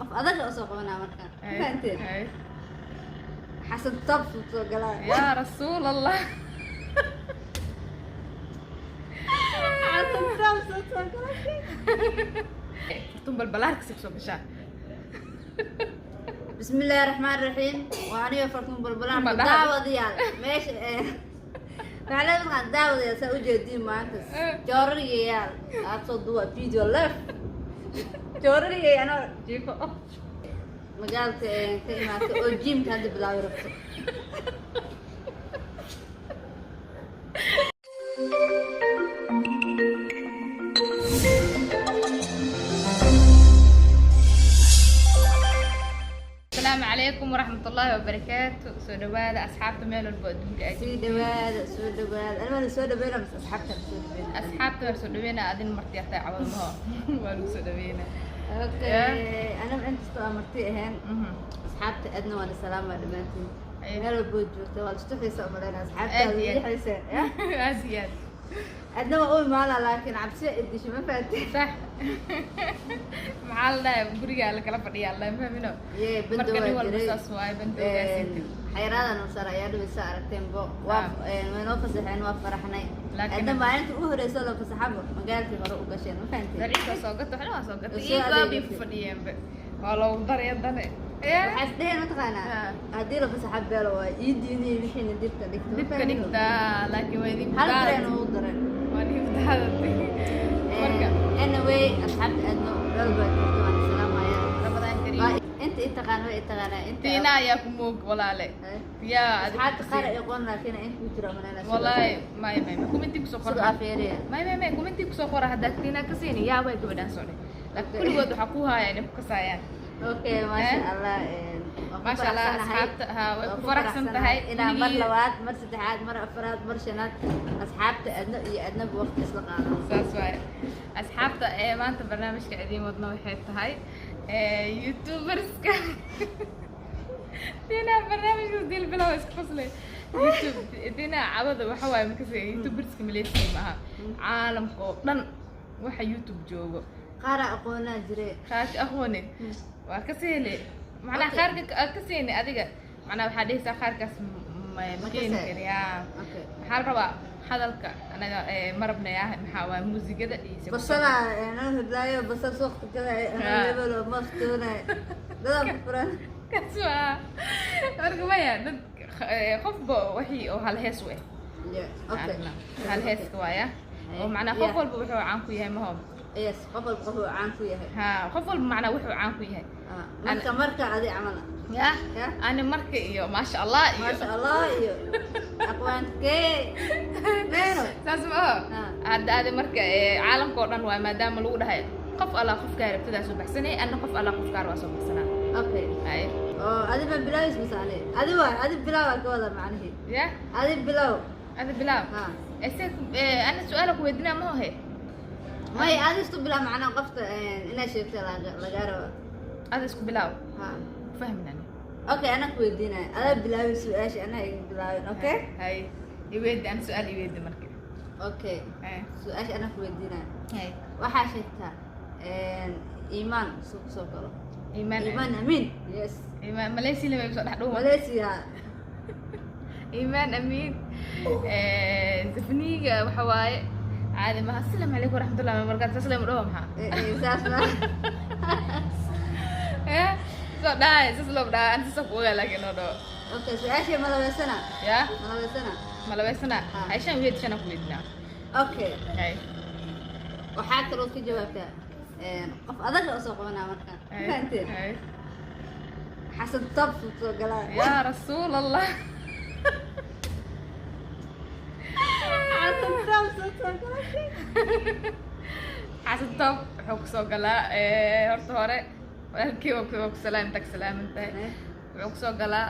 Qof adag oo soo qabanaa marka. Ay, Fahanteen? ay. Xasan Top soo galaa. Yaa Rasuul Allah. Xasan Top soo galaa. Fartuun Balbalaarkasi kusoo gashaa. بسم الله الرحمن الرحيم. Waa aniga Fartuun Balbalaan. Ma dhaha. Daawadayaal, meesha waxaa leedahay markaan daawadayaal saa ujeediin maanta joorariyayaal aad soo duwa video left joorariyay anoo jiifo magaalka ka imaatay oo gymka hadda bilaabi rabto. Asalaamu calaykum waraxmatullaahi wabarakaatu. Soo dhawaada asxaabta meel walba adduunka aad Sii dhawaada, soo dhawaada. Anima la soo dhaweyna mise asxaabta la soo dhaweyna? Asxaabta waa soo dhaweynaa. Adin marti ataa cawadmaho waa lagu soo dhaweynaa. Okay, anima inkastoo aan marti ahayn, asxaabta aadna waa la salaamaa dhammaantiin. Ay. Meel walba oo joogta waa la istuxaysa umaleyna Aad iyo asxaabtaada aad. xiiseen ya. Aad iyo aad. Adna waa u imaana laakiin cabsi idisho ma fahanteen? Sax, maxaa la dhahay, gurigaa la kala fadhiyaa la fahmino. Yee, Marka bando nin waa walba jiray. saas waaye bandowgaas. Xayraadan u sar ayaa dhaweysa aragteen bo waa way noo fasaxeen, waa faraxnay. Laakiin- Adna maalinta u horeysa loo fasaxabo magaalkii hore u gasheen, ma fahanteen? Dalciisa soo gata, waxna waa soo gata. Soo Iyo adeegatay. baabay ku fadhiyeenba waa loogu daray haddana. Waxaa is dheheen mataqaanaa Ah. haddii la fasaxa beelo waa ii diiniyo wixiina dibka dhigta, ma Dibka fahanteen? dhigtaa laakiin waa idin Hal dareen ugu dareen. Waa idin daadatay marka. Anyway, asxaabta aadna meel baa joogta waan salaamaya. Ramadaan kariim. Waa inta i taqaan way i taqaanaa inta Tiina ayaa ku moog walaale. Eh? Yaa adigu Asxaabta qaar ku ay aqoon laakiin in ku jiro malena. Wallaahi may may may commenti kusoo Suga qora. afeeriya. May may may commenti kusoo qora haddaad Tiina ka siini yaa way gabadhaan soo dheh, laakiin kulligood waxaa ku haaya inay ku kasaayaan. Okay, maasha Eh? Allah, waan ku Maasha Allah, faraxsanahay. asxaabta, ha, way Waan ku faraxsan tahay. inaan mar Weligii- labaad, mar saddexaad, mar afraad, mar shanaad asxaabta adna iyo adnaba waqti isla qaadano. Saas waaye asxaabta. Ee maanta barnaamijka idiin wadno waxay tahay youtuberska. Tina barnaamijka dil bilow iska faslay YouTube. Tina cabada waxa waaye makase youtuberska Malaysia maaha, caalamka oo dhan waxa YouTube joogo. Qaara aqoonaa jire. Qaarka aqooni waa ka seele macnaha. Okay. Qaarka aad ka seeni adiga macnaha waxaa dhehaysaa qaarkaas ma Ma keeni kasay? kariyaa. Okay. Waxaa la rabaa hadalka anaga ma rabnaya maxaa waaye muusigada iyo se- Basala anoo hiblaayo basal suuqa galay anoo Ah. hebelo maaftoonay dadaa ku furan. Kaas waa marka maya dad qofba wixii oo hal hees u eh. Yeah, okay. Hal heeska waaya oo macnaa qof walba wuxuu caan ku yahay maho. Yes, qof walba wuxuu caan ku yahay. Ha, qof walba macnaa wuxuu caan ku yahay. Ah, marka adi camal ya. Ya. Ani marka iyo maasha Allah iyo maasha Allah iyo aqwaankee meeno. Saas ma aho. Ah. Hadda adi marka caalamka oo dhan waay maadaama lagu dhahay qof allah qofkaa rabtidaa soo baxsanay, anna qof allah qofkaa waa soo baxsanaa. Okay. Ay. Oo adi ma bilaawis mise ani? Adi waay, adi bilaaw aa ka wada macnihii. Ya. Adi bilaaw. Adi bilaab. Ha. Ana su-aala ku weydiinaa ma hohe? May, adi isku bilaaw macnaha qofta inaa sheegta lagaa rabo. Ada isku bilaaw. Ha. Fahmin ani. Okay, anaa ku weydiinaya, adaa bilaaway su-aasha, anaa iga bilaawin, okay? Hay, iweedi ana su-aal iweedi marka. Okay. Su-aasha anaa ku weydiinaya. Hay. Waxaa sheegtaa iimaan suu kusoo galo. Iimaan. Iimaan Amiin, yes. Iimaan Malaysia lama soo dhex dhuuma. Malaysia. Iimaan Amiin zafniga waxa waaye caadi maha. Asalaamu calaykum waraxmatullahi wabarakaatu, saas lama dhaho maxaa? Saas ma. Soo dhahay saas loo dhahay ana saas ku ogaa laakiin noo dhaho. Okay, su-aasha malaweysana. Ya. Malaweysana. Malabaysana. Ah. Hay, shan weyd shana ku weydinaa. Okay. Hay. Waxaa kaloo ka jawaabtaa qof adag oo soo qabanaa marka. Ma fahanteen? Hay. Xasan Top soo galaa. Yaa Rasuul Allah. Xasan Top soo galaa. Xasan Top wuxuu kusoo galaa horta hore walaalkii waa ku salaam tag salaaman tahay. Wuxuu kusoo galaa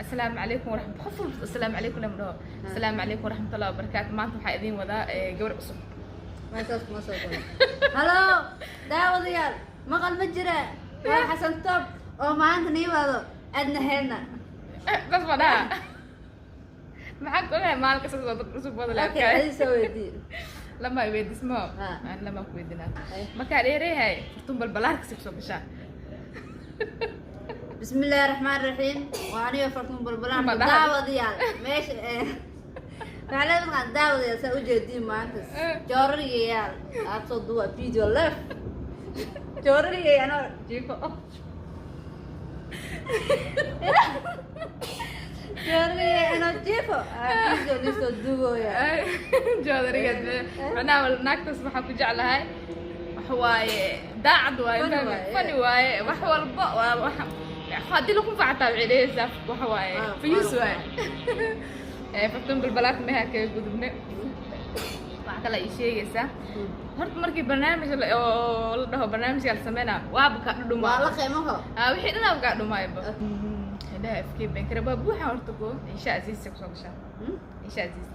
asalaamu calaykum waraxmat qof walba asalaamu calaykum lama dhaho, asalaamu calaykum waraxmatullahi wabarakaatu, maanta waxaa idiin wadaa gabar cusub. Ma saas kuma soo galo. Halo daawadayaal, maqal ma jira, waa Xasan Top oo maanta nii wado adna heedna. Saas ma dhaha, maxaa ku ogahay maalin kasta soo dad cusub wada Okay, laabkaay. adi soo weydii. Lama i weydiismo. Ah. Aan lama ku weydinaa. Ay. Markaa dheereeyahay Fartuun Balbalaarkasi kusoo gashaa. بسم الله الرحمن الرحيم. Waa aniga Fartuun Balbalaarka. Ma dhahay. Daawadayaal, meesha waxaa leedahay, daawadayaal, saa ujeediin maanta joorariyayaal aad soo duuba video live, joorariyay anoo jiifo, joorariyay anoo jiifo aa video lisoo duubooya. Joodariga macnaha naagtaas waxaa ku jeclahay wax waaye, daacad waaye. Funny fahmi? Waaye. Funny waaye, wax walba waa wax haddii lagu facataa waxay dhehaysaa waxa waaye. Ah, fayuus waa. Waaye. Fartuun Balbalaarka meha kaga gudubne. Waxaa kale ii sheegaysaa horta markii barnaamij oo la dhaho barnaamijka la sameynaa, waaba ka dhudhumaa. Waa la qiimaho. Ah, wixii dhan kaa dhumaayba. Indhaha FK bankare waa buuxa. Horta ko Insha Aziis kusoo gashaa, Insha Aziis.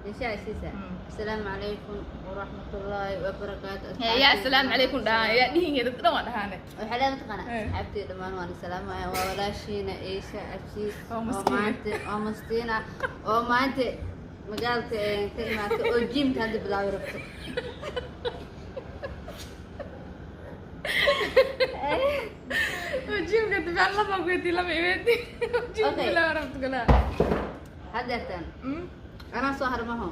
Insha Asiisa. Asalaamu calaykum waraxmatullaahi wabarakaatu. Yaa asalaamu calaykum dhahaan, yaa dhihinge, dadka dhan waa dhahaane. Waxaa leedahay, mataqaanaa, Eh. asxaabtii dhammaan waan salaamaya. Waa walaashiina Ciise Cabsiis. Oo oo maskiina. Maanta oo mastiina oo maanta magaalka ka imaatay oo gymka hadda bilaabi rabto. Gymka difaac lama kuweydi, lama iweedi gymka. Okay. Bilaabi rabto galaa. Haddeertaan anaa soo harmaho.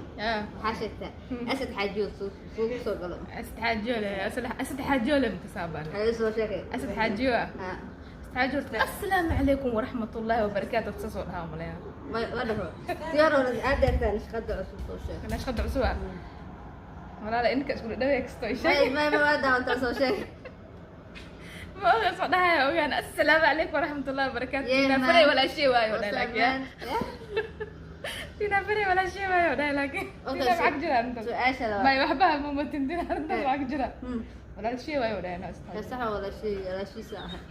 Waxaa sheegtaa Asad Xaajiyo suu soo galo. Asad Xaajiyo le, Asad Xaajiyo le makasaabaan. Waxaa soo sheegay. Asad Xaajiyo ah. Ha. Asad Xaajiyo, assalaamu calaykum waraxmatullaahi wabarakaatu sasoo dhahaa malaya. Ma dhaho diyaar hore. Haddeertaan shaqada cusub soo sheeg. Kana shaqada cusub ah, walaala, inka isku dhadhawe kasto may sheeg. May ma daawataa? Soo sheeg. Ma oga, soo dhahaya ogaan assalaamu calaykum waraxmatullaahi wabarakaatu. Yeah, Tina man. Faray walaashay waayo dhahay, laakiin Yeah. Tina Faray walaashay waayo dhahay, laakiin Okay, Tina maxaa ku jira arrintaas? Su-aasha labaad. May waxba ma matin Tina, arrintaas maxaa ku jira? Walaashay waayo dhahay na Ka sax, walaashay, walaashiisa ahay,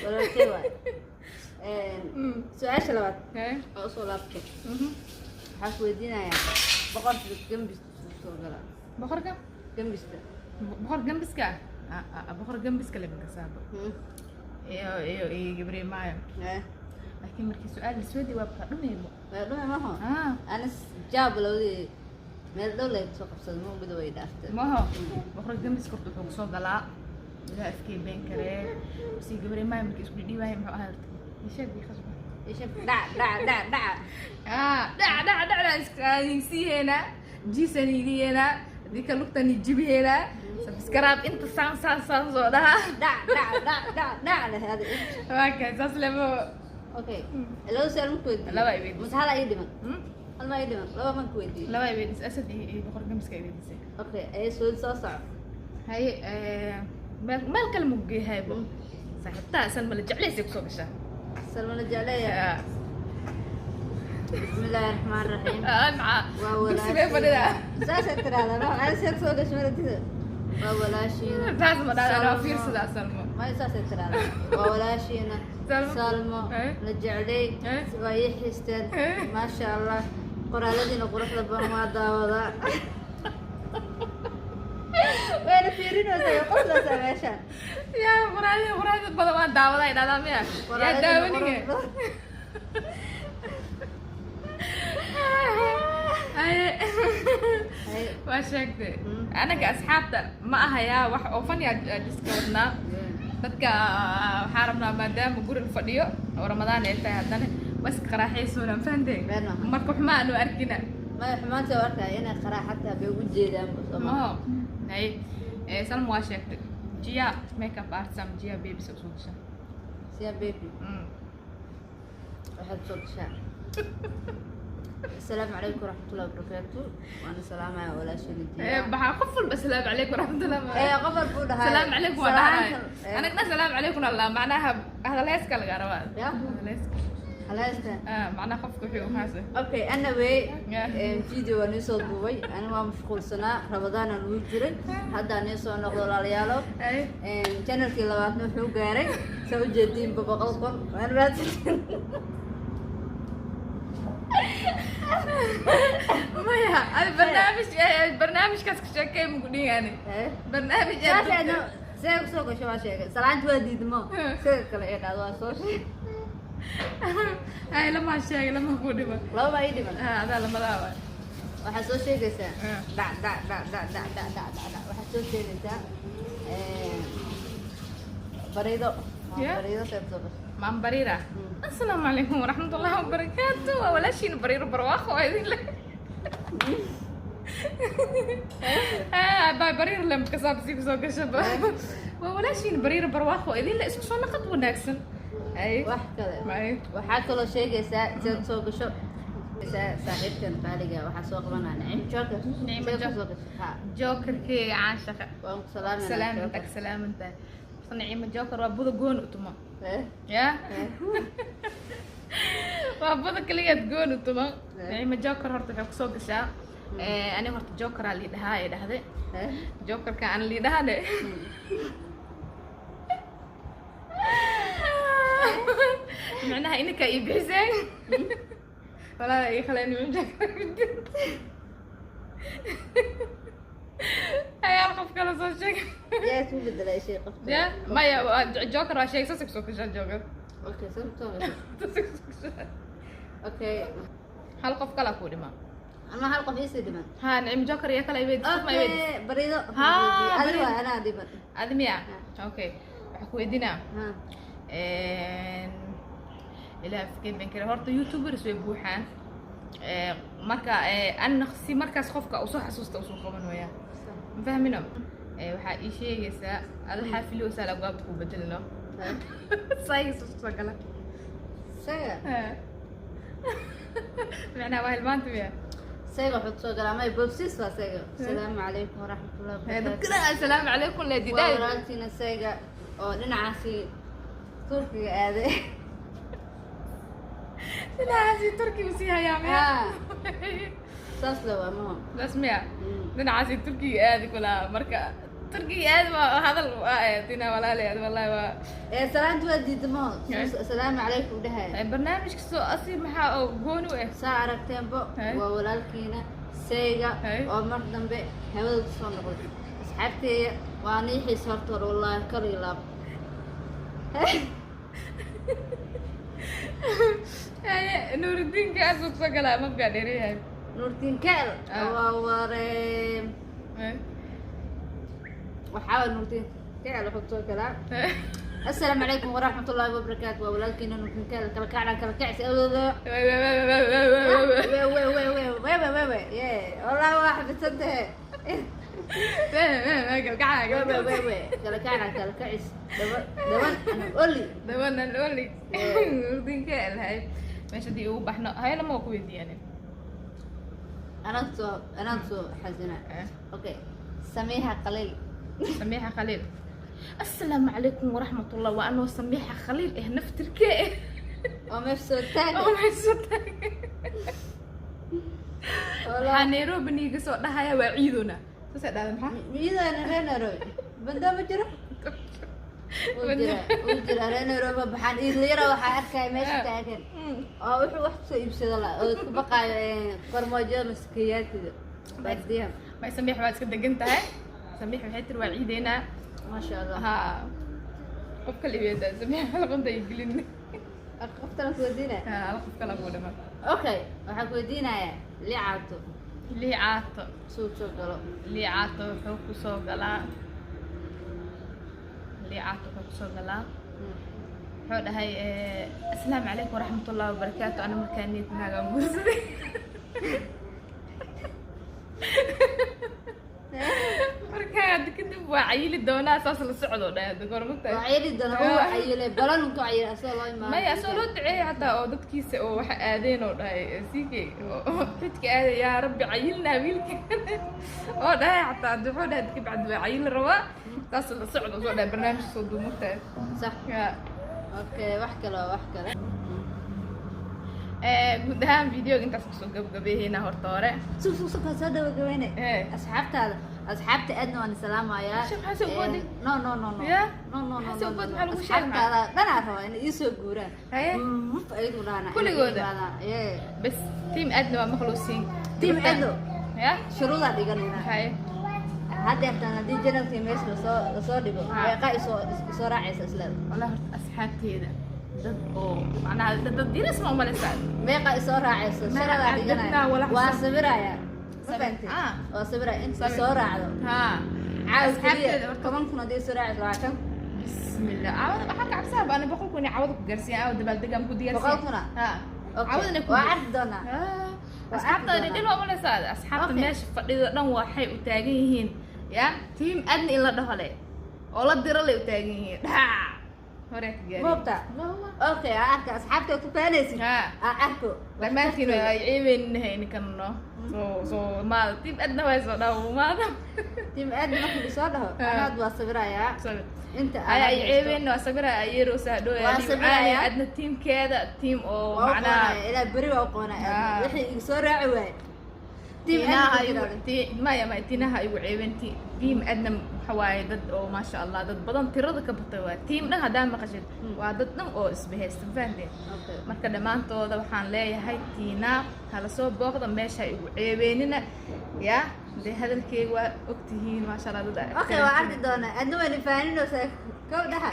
walaashay waay. Su-aasha labaad oo usoo laabtay, waxaa ku weydiinayaa boqorka gambista suu soo galaa. Boqorka? Gambista. Boqor gambiska ah. Ah, ah, boqor gambiska le makasaabo iyo Gabriel Maayo. Laakiin markii su-aal lisweydi waa kaa dhumaybo. Waa dhumay maho. Ah. Anas jaab labadii meel dhow lay soo qabsaday, ma ogida, way dhaaftay. Maho, boqor gambiska horta wuxuu kusoo galaa ilaa afkee been karee si Gabriel Maayo markii isku dhidhiibahay muxuu ahaa horta? Isheeg bii khasba. Isha dhac dhac dhac dhac. Ah, dhac dhac dhacdaan iska siiheynaa, jiisaan idiyeynaa, haddii ka lugtaan ijibiheynaa, subscribe inta saan saan saan soo dhaha. Dhac dhac dhac dhac dhac leh hada. Waa kay saas lemo. Okay, laba su-aal ma ku weydiiyey? Laba ay weydiisay. Mase hal ii dhiman? Hal ma ii dhiman? Laba man ku weydiiyey. Laba ay weydiisay, Asad iyo boqor gambiska ay weydiisay. Okay, ay soo soo soco. Haye, meel kale ma geehaybo saaxiibtaha Salma la jeclaysay kusoo gashaa. Salmana jecleeya. Bismi illaahi raxmaan raxiim. Maxaa Waa dugsigay fadhidaa? Saasay tiraahdaa, ma ana seed soo gasho maratida. Waa walaashiina. Saas ma dhahdaa, waa Salmo. Fiirsadaa Salmo. May, saasay tiraahdaa. Waa walaashiina. Salmo. Salmo. Eh? La jeclay. Eh? Waa ii xiisteen. Eh? Maasha Allah, qoraaladiina quruxda badan waa daawadaa, wayna fiirinaysaa, way qoslaysaa meeshaan. Yaa quraadi quraadi badan waan daawadaa ay dhahdaa miya yaa Qoraaladiina daawaninge. Quruxda badan. Haye. Haye. Waa sheegtay. Anaga asxaabta ma ahayaa wax oo fan yaa jiska wadnaa dadka. Waxaa rabnaa maadaama guri la fadhiyo oo Ramadaan ay tahay, haddana waa iska qaraaxaysoonaan, fahantay? Been maaha. Marka xumaa aanu arkina. Maya, xumaanta waa arkaya inay qaraa xataa bay ugu jeedaan soo ma. Maho, haye. Salma waa sheegtay, Jia makeup artist ama Jia babies usoo gashaa. Siya baby. Waxaad soo gashaa, asalaamu calaykum waraxmatullahi wabarakaatu, waana salaamaya walaashayna Jiya. Maxaa qof walba asalaamu calaykum waraxmatullahi. Ee, qof walba uu dhahay. Salaamu calaykum waa dhahay. Salaanta- Anagna salaamu calaykum allah, macnaha hadalheeska laga rabaa. Ya? Hadalheeska. Halheesta. Ah, macnaha qofka wuxuu uhaasa. Okay, anyway, Yeah. video waa nii soo duubay. Ani waa mashquulsanaa, Ramadaana lagu jiray. Haddaa nii soo noqdo, walaalayaalo. Ay. Channelkii labaadna wuxuu gaaray, saa ujeediinba, 100,000. Waan raadsan. Maya, adi barnaamij barnaamijkaas ka sheekay maku dhigani barnaamij. Saas see kusoo gasho waa sheegay. Salaanta waa diidmo. Sida kale ee dhahdo waa soo sheegay. Ay, lama sheegay, lama ku dhiman. Laba baa ii dhiman. Ah, adaa lamadaa waay. Waxaad soo sheegaysaa Eh. dhac dhac dhac dhac dhac dhac dhac dhac dhac. Waxaad soo sheegaysaa Bariido. Yeah. Bariido see kusoo gashay? Maam Bariira. Asalaamu calaykum waraxmatullaahi wabarakaatu. Waa walaashiin Bariiro Barwaaqo oo idin leh. Baa Bariiro lem kasaabsi kusoo gashaba. Waa walaashiin Bariiro Barwaaqo oo idin leh, isku soo naqad wanaagsan. Ay. Wax kale? Ay. Waxaa kaloo sheegaysaa sidaad soo gasho saaxiibkan qaaliga. Waxaa soo qabanaa Nicim Joker. Nicimo Sidee Joker. kusoo gashay? Ha. Jokerkeyga caashaqa. Waan ku salaamayna. Salaamantak, salaamantahay. Nicimo Joker waa buda goon u tuma. Eh? Ya? Eh? Waa buda kaligeed goon u tuma. Eh. Nicimo Joker horta waxay kusoo gashaa. Aniga horta Jokeraa lii dhahaa ee dhahde. Eh? Jokerka aan lii dhahane. Micnaha ininkaa ii bixiseen. Walaa ii khaleen Nicimo Joker. Ayaa qof kale soo sheegay. Yaa isku bedelay shay qofta? Ya, maya, Joker waa sheegay, saas kusoo gashaa Joker. Okay, soo kusoo gashay. Saas kusoo gashaa. Okay. Hal qof kalaa kuu dhimaa. Ama hal qof iisii dhiman. Ha, Nicimo Joker iyo kale iweydis, qof ma iweydis. Okay, Bariido. Ha, adi Bariido. Waa anaa dhiman. Adi miya? Okay, waxaa ku weydiinaa. Ha. Ilaa afkeen baan kare horta youtubers way buuxaan. Marka anna si markaas qofka usoo xasuusta usoo qaban waya, ma fahmino? Waxaa ii sheegaysaa ada xaafiliyoosaa abwaabta kuu bedelino saayis usoo gala. Saga. Micnaha waa hilmaanta miya? Saga wuxuu kusoo galaa, may bobsis waa saga. Asalaamu calaykum waraxmatullahi wabarakaatu. Dadkana assalaamu calaykum Waa leedidaa. Walaaltiina saga oo dhinacaasi Turkiga aaday. Dhinacaasi Turkiga sii hayaa miya? Ha, saas le waa maho. Saas miya? Dhinacaasi Turkiga aadi kulaa, marka Turkiga aadi waa hadal waa eedina walaalayaad, wallahi waa Ee salaanta waa diida maho. Eh. Asalaamu calaykum dhahay. Barnaamijka soo asi maxaa oo gooni u eh? Saa aragteenbo. Hey. Waa walaalkiina sayga Hey. oo mar dambe hawada kusoo noqday. Asxaabteeya waa niixiis horta hore, wallaahi kal iyo laab. Nuuridiinka asuu kusoo galaa mafkaa dheereyahay. Nuurtiin Keel. Ah. Waa waree. Waxaa waa Nuurtiin Keel wuxuu kusoo galaa: asalaamu calaykum waraxmatullaahi wabarakaatu, waa walaalkiina Nuurtiin Keel, kala kaclan kala kacsi awoodo we we we we we we we we ye, wallahi waa xafisantahe. We we we we kala kaclan kala kacis daba daban ana oli. Dabanan oli Nuuridiinka lahay meesha hadii ugu baxno hayana ma ku weydiiyane. Anaan soo xasina. Okay, Samiixa Qaliil. Samiixa Khaliil: assalaamu calaykum waraxmatullah, waa anoo Samiixa Khaliil eh naftirkee eh. Oo meesha soo taagan. Oo meesha taagan. Waxaa Nairobi niiga soo dhahaya waa ciidona, saasay dhahda maxaa? Miyadana reer Nairobi banda ma jiro? Wuu jira, wuu jira reer Nairobi. Baxaan iidlayara waxaa arkaya meesha taagan oo wuxuu wax kusoo iibsado la oo isku baqaayo farmaajada maskiyaatida baadiyaha. May, Samiix waa iska degan tahay. Samiix waxay tiri waa ciideynaa. Maasha Allah. Ha, qof kale iweedaa Samiix halqanta ay gelin. Qoftana ku weydiinaya. Ha, hal qof kale buu dhama. Okay, waxaan ku weydiinayaa Licaato. Liicaato. Suu soo galo. Liicaato wuxuu kusoo galaa, Liicaato wuxuu kusoo galaa, wuxuu dhahay asalaamu calaykum waraxmatullahi wabarakaatu, ana markaa niyad naagaan guursaday. Marka hadda kadib waa cayili doonaa, saas la socdo dhahay hadda goor magtahay. Waa cayili doona, uu cayilay balan ku cayilay asagoo loo imaado. Maya, asoo loo duceeyay xataa oo dadkiisa oo waxa aadeen oo dhahay siikey oo xidka aaday, yaa rabbi cayilnaa wiilka oo dhahay, xataa hadda wuxuu dhahay kabacdi waa cayili rabaa, saas la socdo soo dhahay, barnaamijka soo duub magtahay. Sax. Ya. Okay, wax kale waa wax kale. Guud ahaan videoga intaas kusoo gabagabeeyeyna horta hore. Sug sug sug, soo dhawagabayne. Eh. Asxaabtaada, asxaabta aadna waan salaamayaa. Sheekh, maxaa soo boodi? No no no no. Ya? No no no. Maxaa soo No, boodi? no. Maxaa lagu sheegay? Asxaabtaada dhanaa rabaa inay ii soo guuraan. Haye. Muf ayagu dhahana. Kulligooda? Yee. Bas team aadna waa makhluusiin. Team Aadno. Ya. Shuruudaa dhiganayna. Haye. Hadda yartaan haddii janalkii meesha lasoo dhigo, Ha. meeqa isoo raacaysa isleeda? Wallahi horta asxaabteeda dad oo macnaha dad diris ma umalaysaa. Meeqa isoo raacaysa? Ma Sharadaa dadna dhiganaya. walax Waa sawiraya. Ma Sawir. fahantay? Ah. Waa sawiraya inta Sawir. isoo raacdo. Ha. Caawa Asxaabteeda keliya horta 10,000 haddii isoo raacayso, 20. Bismillah, cawada waxaa ka cabsaha ba ana 100,000 inay cawada ku gaarsiiyaan, aawa dabaaldegaan ku diyaarsiyan. 100,000 ah? Ha. Okay. Cawadana ku Waa arki doonaa. Waa asxaabta arki dhil waa malaysaa, asxaabta meesha fadhida dhan waxay u taagan yihiin ya team Adna in la dhaho le oo la diro lay u taagan yihiin, dhac hore ka gaari. Moogta? Okay, aan arka asxaabta ku faanaysid. Ha. Aan arko. Dhammaantiin ay ceebeyninahay ninkan no soo soo maada team Adna way soo dhawo maada. Team Adna markii soo dhaho, anaad waa sawirayaa inta ay ay haysto. Ceebeyn waa sawira ayero saadho. Waa sawiraya. Adna teamkeeda team oo Waa u macnaha qoonaya, ilaa beri waa u qoonaya. Wixii igu soo raaci waaye team Tiinaha Adna ku igu jira. Maya maya, tiinaha igu ceebeen. Team Adna waxa waaye dad oo maasha Allah, dad badan tirada ka batay waa team dhan haddaa maqashid, waa dad dhan oo isbahaysta, ma fahanteen? Okay. Marka dhammaantooda waxaan leeyahay tiina hala soo booqda, meesha igu ceebeenina ya dee hadalkeyga waa ogtihiin, maasha Allah, dad Okay, waa arki doonaa. Adna waa nifaaninaysaa kow dhaha.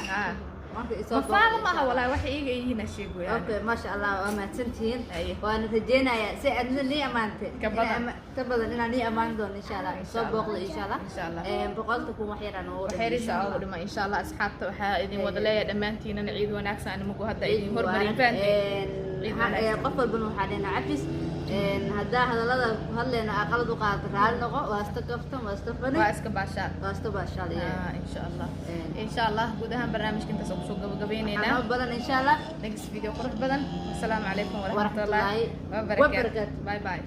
Marka isoo mafaalo booqda, maaha insha Allah. Walaa waxay iiga yihiin sheegoyaan. Okay, maasha Allah, waa mahadsantihiin. Aye. Waana rajeynayaa si adna nii ammaantay Ka badan. Ka badan inaan nii ammaan doono insha Allah. Insha Soo Allah. booqda insha Allah. Insha Allah. 100,000 wax yaraan ugu dhiman, waxyariisa insha ugu Allah. dhima insha Allah. Asxaabta waxaa idin wada Aye. leeyahay dhammaantiinana ciid wanaagsan, animagu hadda Ciid idin hormarin mubaarak. fahanteen. Ciid wanaagsan. Qof walbana waxaa dhehna cafis. Haddaa hadallada ku hadlayno aa qalad u qaadato, raali noqo. Waa iska kaftan, waa iska fani. Waa iska baashaal. Waa iska baashaal, yeah. Insha Allah, insha Allah, guud ahaan barnaamijka intaas oo kusoo gabagabeyneynaa. Waxaa noo badan insha Allah. Next video qurux badan. Asalaamu calaykum waraxmatullaahi Waraxmatullaahi wabarakaatu. Wabarakaatu. Bye bye.